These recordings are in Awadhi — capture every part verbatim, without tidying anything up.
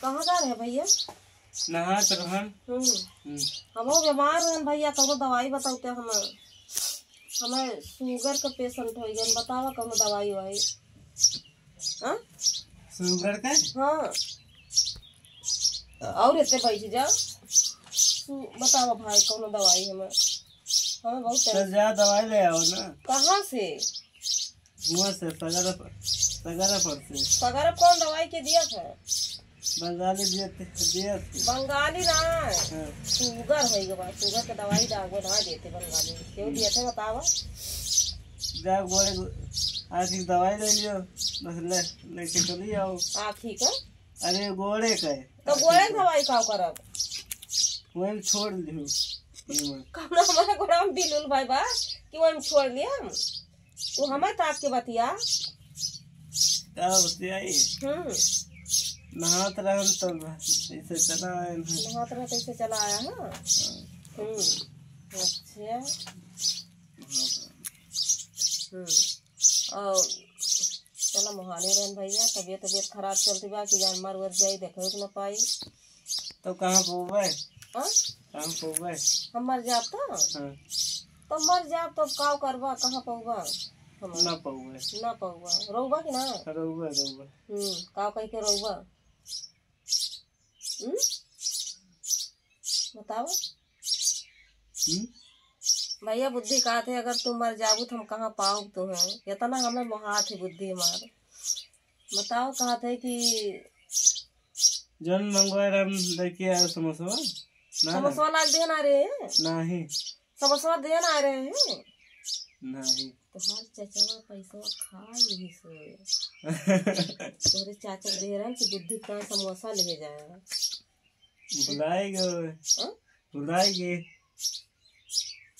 कहाँ जा रहे भैया? नहात रहन। हम्म। हम्म। हमहू बीमार रहन भैया, कौनो दवाई बतावते हम। हमें sugar के patient होइ गए, बतावा कौनो दवाई वाई। हाँ? Sugar के? हाँ। और इतने बैठ जा। सु-, बतावा भाई, कौनो दवाई हमें, हमें बहुत तो tension। जा दवाई ले आओ ना। कहाँ से? हुआ से सगरा पर, सगरा पर से। सगरा कौन दवाई के दिया था? बंगाली दिया थे, दिया थे। बंगाली ना, हाँ। Sugar होइ गवा, sugar के दवाई डागो ना देते बंगाली। क्यों दिया था बतावा? जा गोड़े, आँखी की दवाई ले लियो, बस ले, लेके चली आओ। आँखी का? अरे गोड़े का है। तो गोड़े के दवाई का करब? वही छोड़ दियो। कौन हमारा गोड़ा में बिलुल भाई बा कि वही छोड़ लिया हम? तू हमें ताक के बतिया। का बतियाई? हम्म। नहात रहन तो ऐसे चला आए हैं। नहात रहन तो ऐसे चला आया है? हाँ। हम्म। अच्छा। हाँ। हम्म। और चला मोहानी रहन भैया, तबियत, तबियत खराब चलती बा कि जान मर वर जाई, देखे के न पाई। तो कहाँ पउबे? हाँ? कहाँ पउबे? हम मर जाब तो? हाँ। तो मर जाब तो अब काव करबा, कहाँ पउबा? हम ना पउबे। ना पउबा। रोबा कि ना? रोबा, रोबा। हम्म, काव कह के रोबा? हम्म? बताओ। हम्म? भैया बुद्धि कहत है, अगर तू मर जाबू तो हम कहाँ पाउब तुहे? इतना हमें मोहात है बुद्धि हमार। बताओ, कहत है कि जौन मंगवाए रहे हम लेके आए समोसवा। ना, ना। समोसवा लाग दे ना रे। नहीं। समोसवा दे ना रहे हैं। नहीं। तोहार चचवा पैसवा खा लिही से। तोहरे चाचा दे रहे कि बुद्धि का समोसा ले जाए। भुलाए गए। हाँ? भुलाए गए।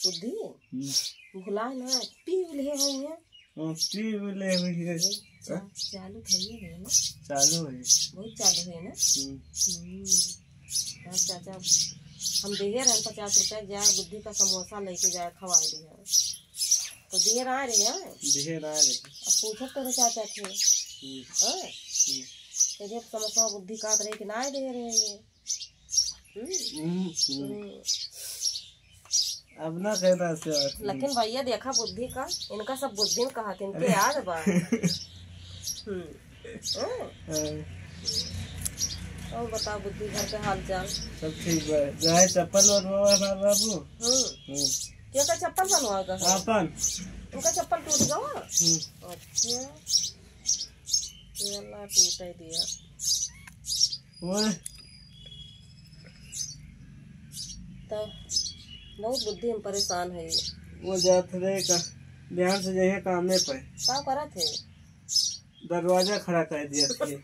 बुद्धि? हम्म। भुलाए ना, पी ले है ये। हाँ, पी ले हुई है। ये चा-, हाँ? चालू है ये है ना? चालू है। बहुत चालू है ना? हम्म। हम्म। हाँ चाचा, हम देहे रहन पचास रुपया, जा बुद्धि का समोसा लेके जाए, खवाए दिया। तो देहे ना रहे हैं? देहे ना रहे। अब पूछत तो चाचा थे। हम्म। हाँ? हम्म। कह दिया समोसा बुद्धि कहत रहे कि ना देहे रहे हैं। हम्म? हम्म, हम्म। हम्म। अब ना कहना से बात नहीं। लेकिन भैया देखा बुद्धि का, इनका सब बुद्धि में कहा, इनके अरे। याद बा। हम्म। हाँ। हाँ। और बताओ बुद्धि घर के हाल चाल? सब ठीक बा। जाए चप्पल बनवावा हमार बाबू। हम्म। हम्म। क्या का चप्पल बनवावा का? आपन। उनका चप्पल टूट गवा? हम्म। अच्छा। ये अल्लाह टूटे दिया। ओए। तो बहुत बुद्धि में परेशान है। वो जात रहे का, बिहान से जइहे कामे पे। का करत है? दरवाजा खड़ा कर दिया थे।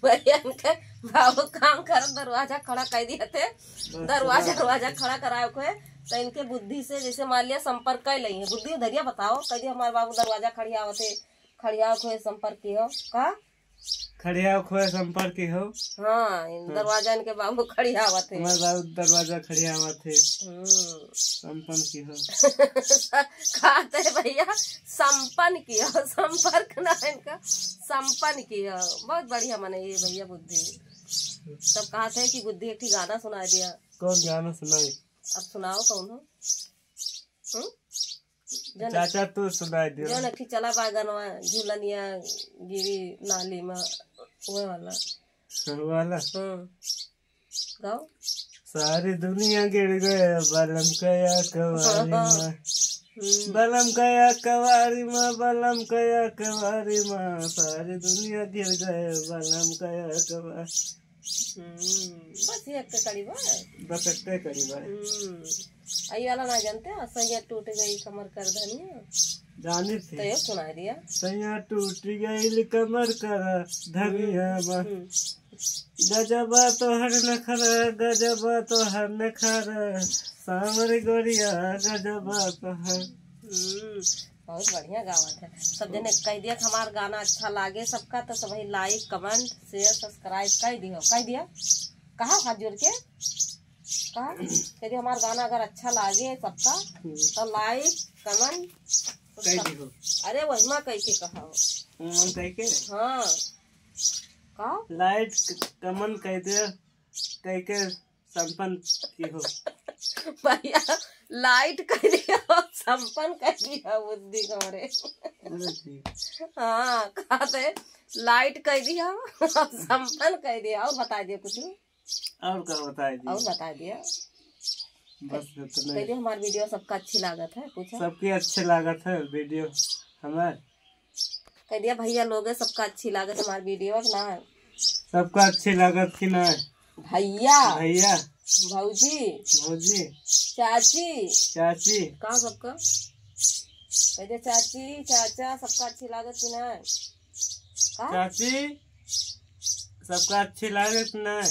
भैया इनके बाबू काम करत दरवाजा खड़ा कर दिया थे। बस दरवाजा, बस। दरवाजा खड़ा कराए को है, तो इनके बुद्धि से जैसे मान लिया संपर्क कर लेंगे। बुद्धि उधरिया बताओ, कह दिया हमारे बाबू दरवाजा खड़ियावत है, खड़ियाव खोए संपर्क की हो। का? खड़ियाव खोए संपर्क की हो। हाँ, इन हाँ। दरवाजा इनके बाबू खड़ियावत है। हमारे बाबू दरवाजा खड़ियावत है। हम्म। संपन्न की हो। कहते भैया संपन्न की हो, संपर्क ना इनका, संपन्न की हो। बहुत बढ़िया मने ये भैया बुद्धि। तब कहते हैं कि बुद्धि एक ठे गाना सुना दिया। कौन गाना सुनाई? अब सुनाओ कौन हो? हम्म? जौन चाचा तू सुनाई दियो। जौन एक ठे चला बा गनवा, झुलनिया गिरी नाली में, वह वाला। वह वाला? हम्म। गाओ। सारी दुनिया गिर गए बलम कया कवारी हाँ, हाँ। में। हम्म। बलम कया कवारी में, बलम कया कवारी में, सारी दुनिया गिर गए बलम कया कवारी। हम्म, बस ये एक कड़ी बा। बस एक कड़ी बा। हम्म, आई वाला ना जानते हो, सैया टूट गई कमर कर धनिया। जाने थे। तो ये सुना दिया। सैया टूट गई कमर कर धनिया बा। हम्म। गजबा तोहर नखरा, गजबा तोहर नखरा, सावर गोरिया गजबा तोहर। हम्म, बहुत बढ़िया गावत है। सब जने कह दिया कि हमार गाना अच्छा लागे सबका, तो सबही like, comment, share, subscribe कह दियो, कह दिया। कहा हाथ जोड़ के, कहा, कह दिया हमार गाना अगर अच्छा लागे सबका, हम्म। तो like, comment, कह दियो। अरे वही माँ कह के कहा हो। मन कह के? हाँ। का? लाइट कमेंट कइ दे, कइ के संपन्न की हो। भैया, लाइट कइ दिया, संपन्न कइ दिया, बुद्धि हमरे। अरे जी। हाँ, कहते लाइट कइ दिया, संपन्न कइ दिया। और बताइ दिया कुछ? और का बताइ दिया? और बताइ दिया। बस इतना ही। कह दिया हमार वीडियो सबका अच्छी लागत है, पूछा? सबके अच्छे लागत है वीडियो हमार। कह दिया भैया लोग सबका अच्छी लागत हमार वीडियो कि ना? सबका अच्छी लागत कि ना? भैया। भैया। भौजी। भौजी। चाची। चाची। का सबका? कह दिया चाची, चाचा, सबका अच्छी लागत कि ना? का? चाची, सबका अच्छी लागत कि ना?